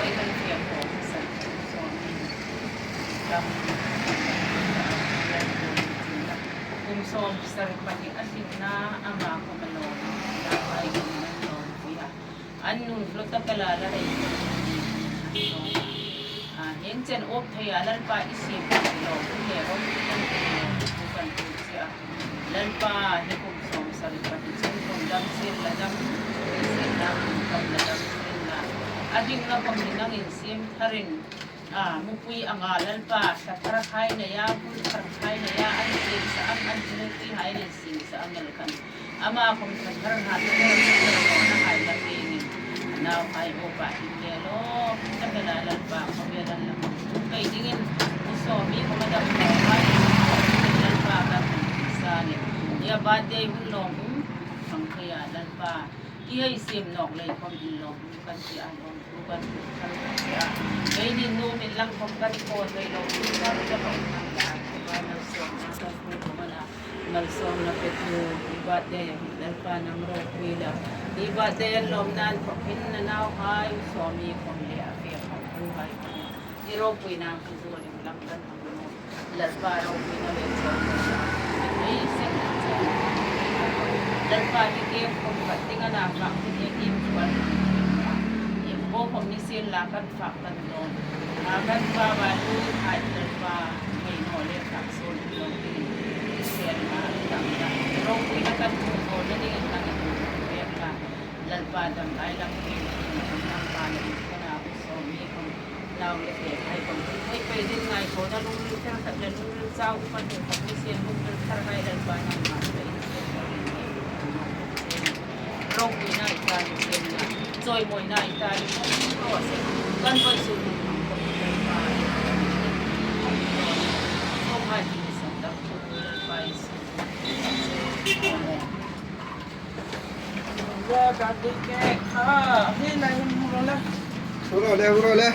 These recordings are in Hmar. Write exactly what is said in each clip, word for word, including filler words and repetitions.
Oi kan fiel ko san kum sawm ni. Kum sawm sari pahni a tlingna ama khom a lo, a pai khom a lo pui a. An nun hlawt tak a la la rei. A, hieng chen awp thei a Lalpa i siem tak lo, i le ro kan ti lo, kan ti si a. Lalpa hi kum sawm sari pahni chen kum dam sien la dam, sien la kum dam la dam sien la. A ding la khom ni nang in siem tharin, a, mupui anga Lalpa, thla thar hai neia, bul thar hai neia, an siem sa ang, an hmutuihai nei siem sa ang el kan. Ama khom thla thar ha, thla thar ha, thla thar ha, hai la ke ni. Nauhai bo pa hin le lo, ta ka la Lalpa, khom ya dan la khom. Kai dingin, u so mi khom a dam lo, hai, Lalpa ka sa ni. Ya birthday hun lawm um, khang kaya Lalpa. I hei siem nawk lei khom in lawm um kan ti a lawm. Kan thar kan ti a. Keini nu min lang khom kan ko thei lo, kan ka lo nang la. Ka malsawmna kan pu ko mana. Malsawmna petu i birthday Lalpa nang ropui la. I birthday an lawm nan khom hin na nauhai, u so mi khom le a fe khom tu hai khom. I ropuina khom tu lim lang kan hang lo. Lalpa ropuina le chawlna. Ei, seng, seng. Lalpa ni ke khom ka ting ana ka ti ke kim chuan. Im bo khom ni sien la kan fak kan lo. A kan pa ba tu hai Lalpa. Hei no le ka so lo ti. Sel na kan da. Ropuina kan ko na ni kan ko. Lalpa dam ai lam ke. Lalpa le kana so mi khom. Nau le te hai khom. Hei pei din ngai ko na lungril thar tak le lungril chau kan khom ni sien lungril thar hai Lalpa nangma. Ropuina i ta ni sien na. Chawimawina i ta ni khom ro se. Kan voi su ni khom Lalpa. Khom hai ni sa tak Lalpa i su. Hurra, birthday cake. Ha, hi lai hun hurra le. Hurra le, hurra le.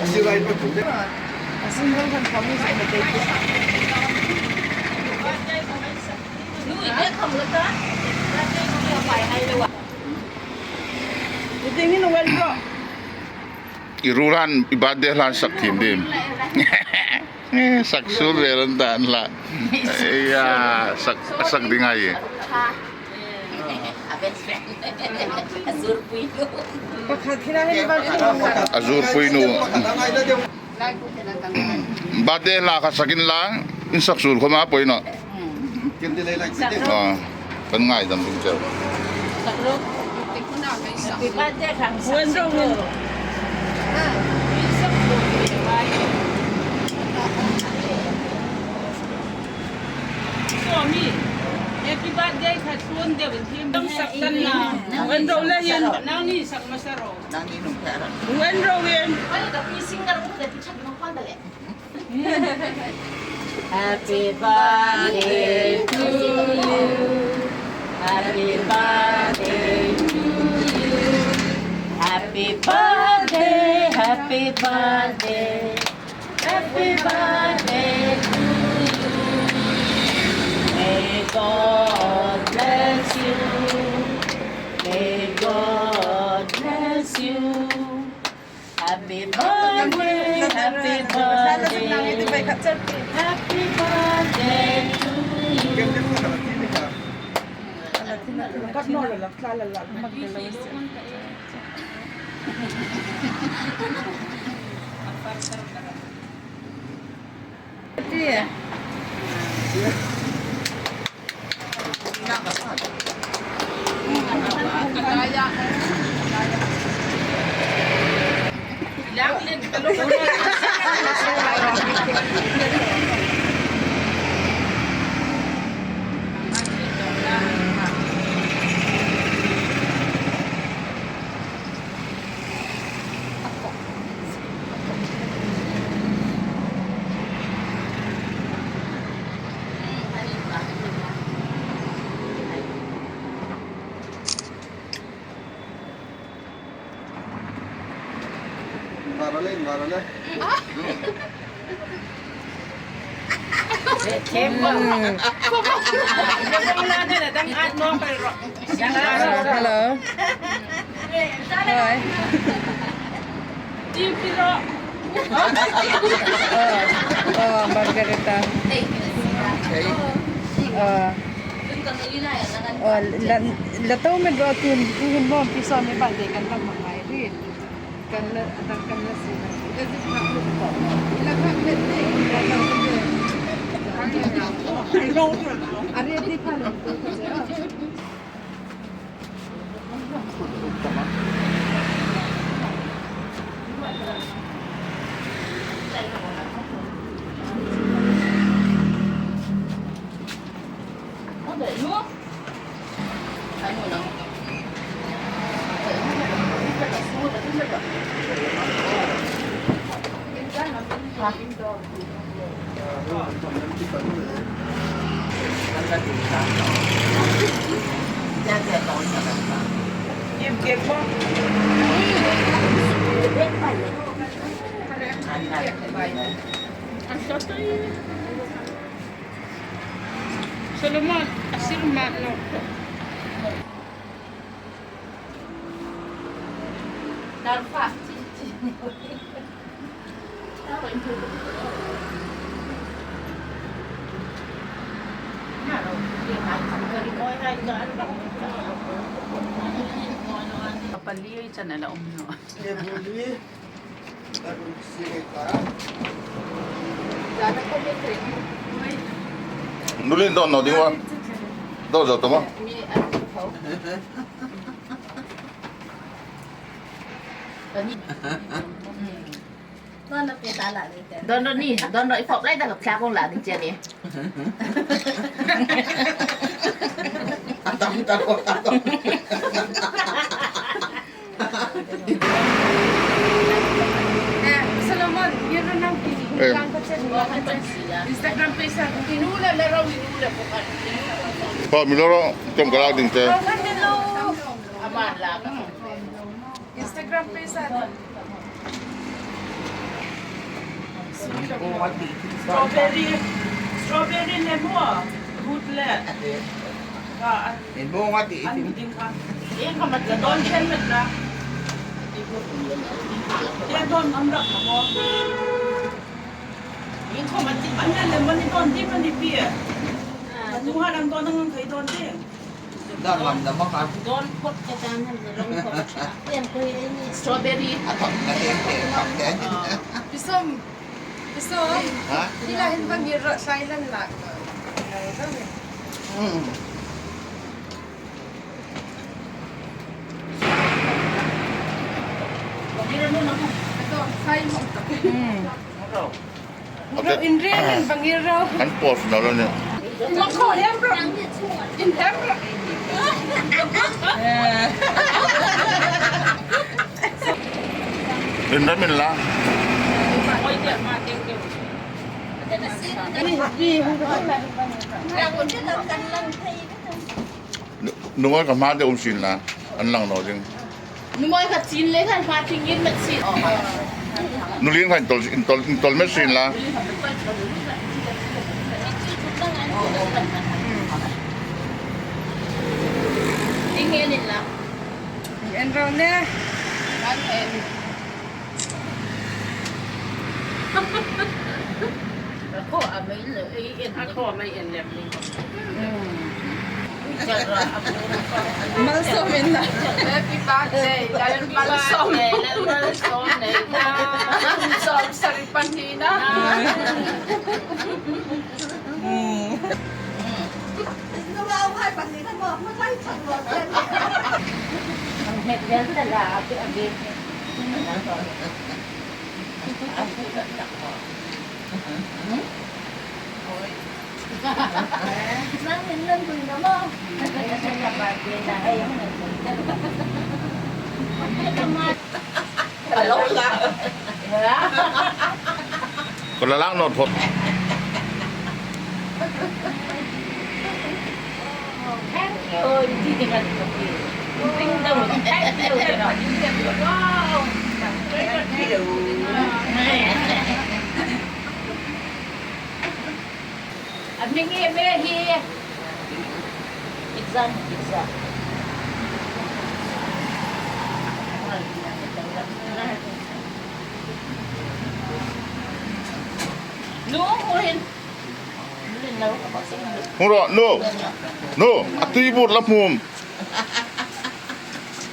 Asi lai pa tu de. Asi lai kan kami sa na de. I ruolhai i birthday hla sak thiem ding. Eh, sak suol ve ran dan la. Ia, sak, sak ding a nih. A zurpui nu. Birthday hla kha sak inla, in sak suol khom a poi naw. Ah, kan ngaidam ding cheu. Happy birthday kha suon deu in thiem dam sak tan la. Wen ro le hin. Nang ni sak masa ro. Nang ni nung pera. Wen ro wen. Ai, ka pi singer u le pi chat ma khwan da le. Happy birthday to you. Happy birthday to you. Happy birthday, happy birthday. Happy birthday to you. May God bless you. May God bless you. Happy birthday, happy birthday. Happy birthday to you. Hello. Hi. Oh, oh, Margarita. Oh. Oh, la, la to me do tin, tin mo piso mi ba de kan la mai ri. Kan la, kan la si. Ila kan le de. Are di pa lo. Solomon, a sir man no. Darfa. Pali channel a um no. Nulin don no ding wa. Do zo to mo. Don ro ni, don ro i pop lai ta ka pla kong la ding che ni. Atam ta ko ta ko. Eh, Solomon, you don't know. Eh. Instagram page sa. Inu la la ro, inu la ko ka. Ko mi lo ro, tom ka la ding che. Hello. Ama la. Instagram page sa. Strawberry, strawberry lemon, good le. Inhmung a ti i ti. An ding kha. Eng kha mat la don chen mat la. Tia don am rak kha maw. Eng kha mat ti. An le le mani don ti mani pi. An nu ha lang don ang kai don ti. Don lam dam kha. Don phot ka tan han long phot. Eng koi ni. Strawberry. A thok ka te te thok te. Pisom. Pisom. Ha? Ti la hin bang ngir ro sai lan la. Hmm. Ro in ri in bang ngir ro. Kan pos na lo ne. Ma ko hem ro. In hem ro. Rin ram in la. Nu, nu ngoi ka hma de um sin la, an lang naw ding. Nu ngoi ka chin le kan hma ting in mat sin. Nu lien kan tol, in tol, in tol met sin la. Ding en in la. En ro ne. An en. A khaw a mei le, ei en. A khaw a mei en lem ni. Malsawm in la. Happy birthday. Lal malsawm. Lal malsawm nei na. Sawm sari pahni na. Ang hek vel ta la, a bit, a bit. Ko la lang naw thot. Thank you. Thank you. Wow. Thank you. A hming hi, a hming hi. Exam, exam. Nu, hmu ro, nu. Nu, a tui bur la hmum.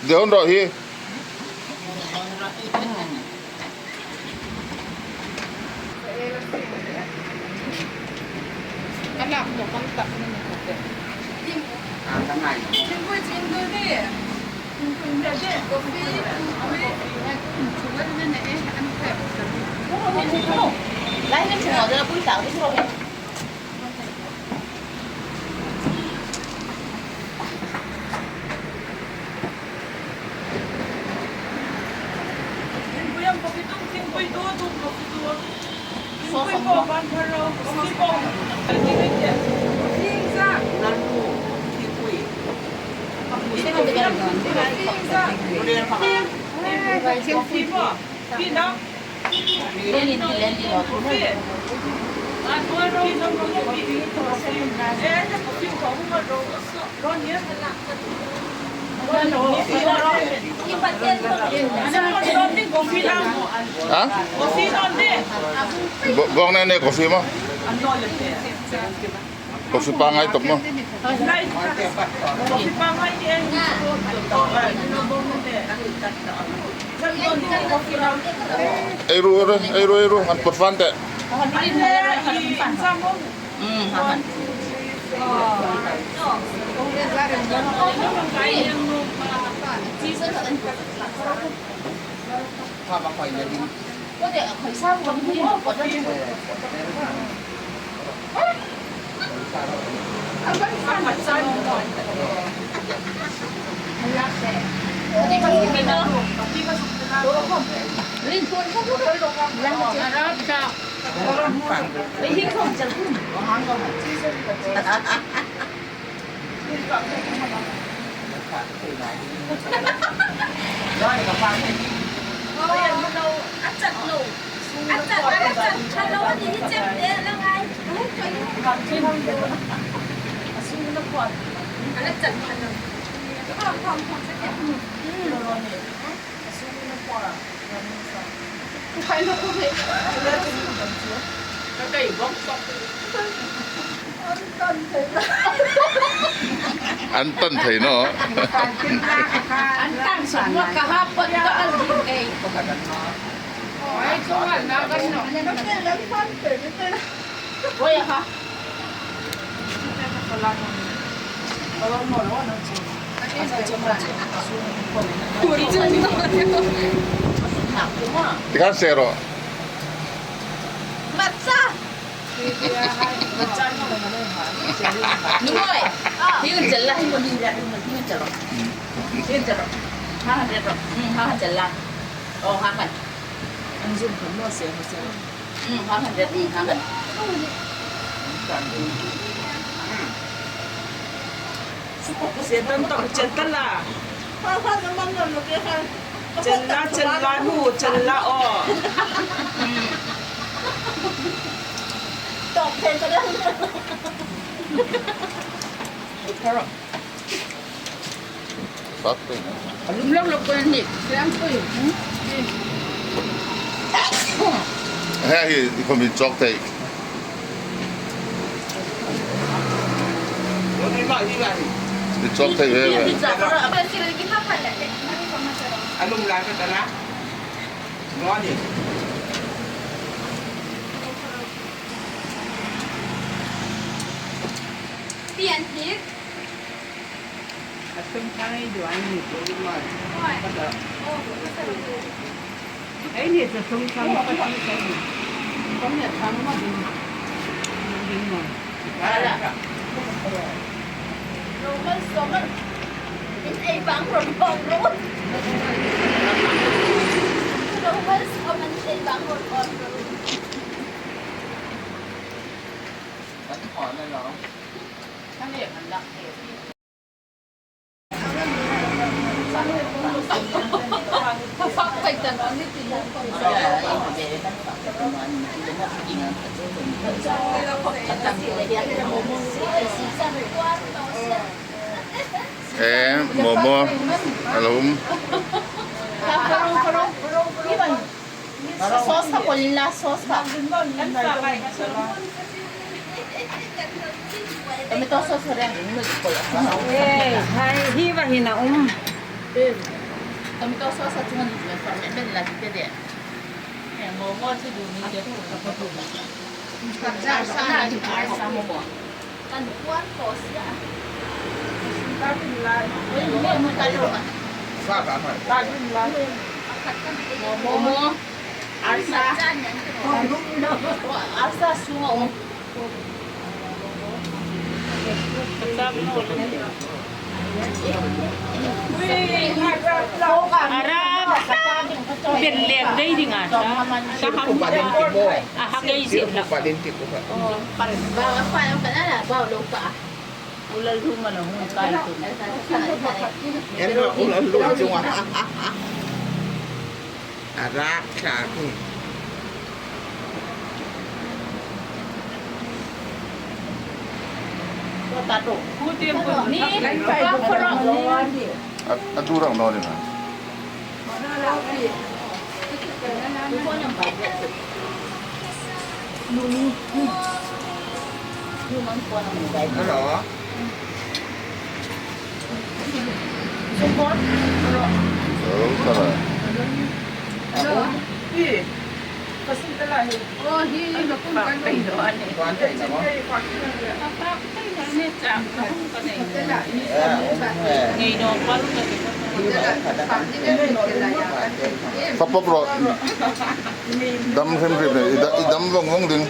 Deu ro hi. Ha? Bo-, bok ne ne coffee ma. Coffee pa ngai tok ma. Ei ru, ei ru, ei ru, ei ru, an put fan te. An tan thei naw. An tan suk ma ka ha pat ka al ding kei. Ai, chuong an na kan naw. Oi, ha. Ti kha se ro. Matcha. Nuoi. Hi un chal la, hi un, hi un, hi un chal la. Hi un chal la. Ha, ha, ha, ha, chal la. Oh, ha, ha. An zum kan mo se, mo se. Hmm, ha, ha, ha, ha, ha. Setan tok chen ta la. Challa, challa nu, challa o. Tok chen ta la. Sat pei na. Lum lok lok ko ni. Siam pui. He hi, i ko min chok thei. I chok thei ve ve. Pian hi. A thum thang ei duai ni. Hoi. Ei ni chu thum thang ka thang ka ni. Kom ni thang ma ding. Ding ma. Ala. Roman soman. In ei bang ron bang ron. Roman soman ei bang ron bang ron. Kan khawm na lo. Kan leh kan lak e. Eh, momo, alum. Sauce kha pawlin la, sauce kha. Tomato sauce kha reng reng lo pawl a. Eh, hai, hi va hin a um. Tomato sauce a chunga ni chu format ben la ti te de. Eh, momo chu du ni te. Arsa, arsa momo. Kan puan ko sia. Oi, mo mo ka lo. Sa ka mai. Momo. Arsa. Arsa sunga um. Arap. Pen lem dei ding a ta. Ka ham. A ha kei zip la. Ba, ba, ba, ba, lo ka. Ula luma na hun kai tu. Em na ula luma chunga. A rak thlak hi. Ko ta tu. Ku ti ku ni. Ka ko ro. A, a tu rang no ni ma. Hello. Hello, hello. Hello. Fa pop ro. Dam hrim hrim nei, i da-, i dam vong vong ding.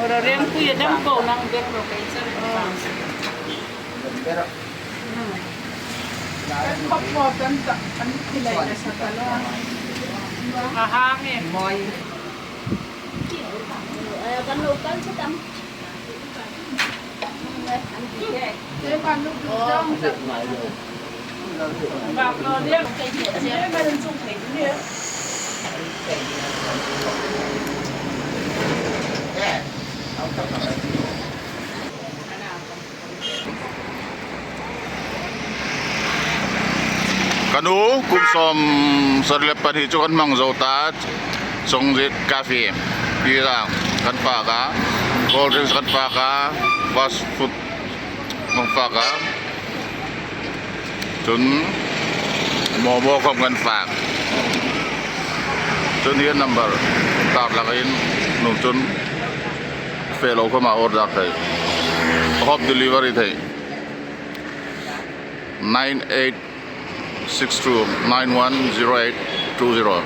Ora rem ku ye dam ko nang bek ro kai sa. Kan khop mo kan ta, kan khilai na sa ta lo. A hang e. Moi. Kan lo kal sa tam. Kan lo kal sa tam. Ka nu, kum sawmsari le pahni chu kan hmang zo ta, Chongzit Cafe. Ti la, kan fak a, cold drinks kan fak a, fast food kan fak a. Chun momo khawm kan fak. Chun hi number tarlangin, nun chun fe lo khawma order thei. Home delivery thei. Nine eight six two nine one zero eight two zero.